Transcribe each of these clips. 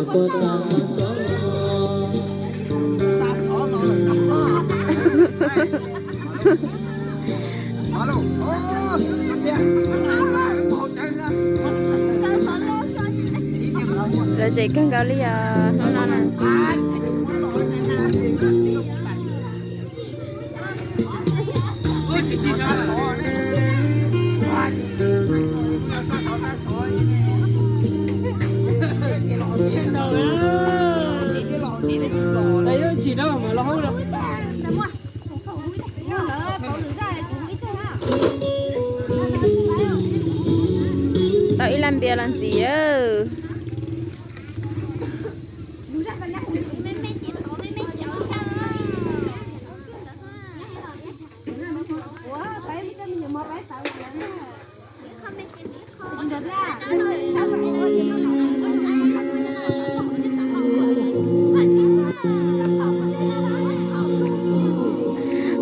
Lom zem kawg nkaus li os hnub no na. Tau ib laj npias los ntxiv.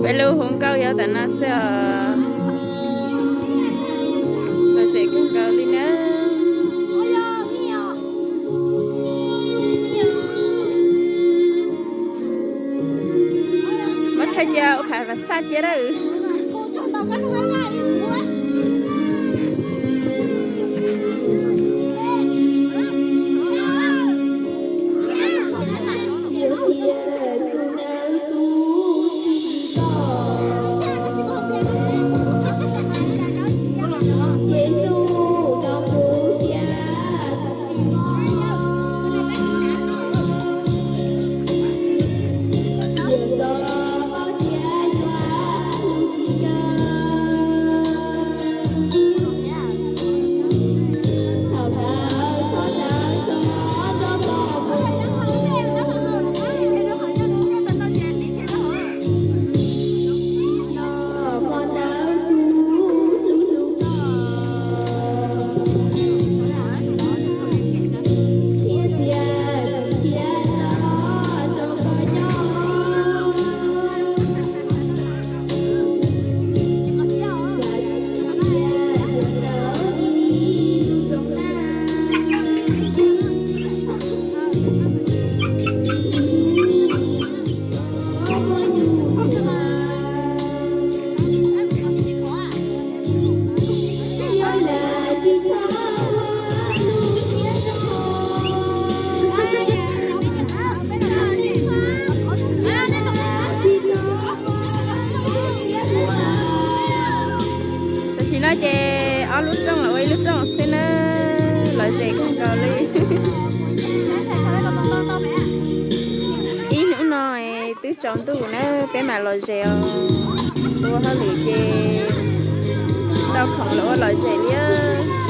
Peb lub hu nkauj yog tam no xwb os. Lom zem kawg nkaus li na. Muab thaij cia ua qhov vas xaj cia lawm. Tam sim no ces ob lub rooj los ua ib lub rooj xwb na, lom zem kawg nkaus li. Ib hnub no twb tsaus ntuj na, peb mam lom zem os. Ua hauj lwm ces tsis tau khoom los ua lom zem li os.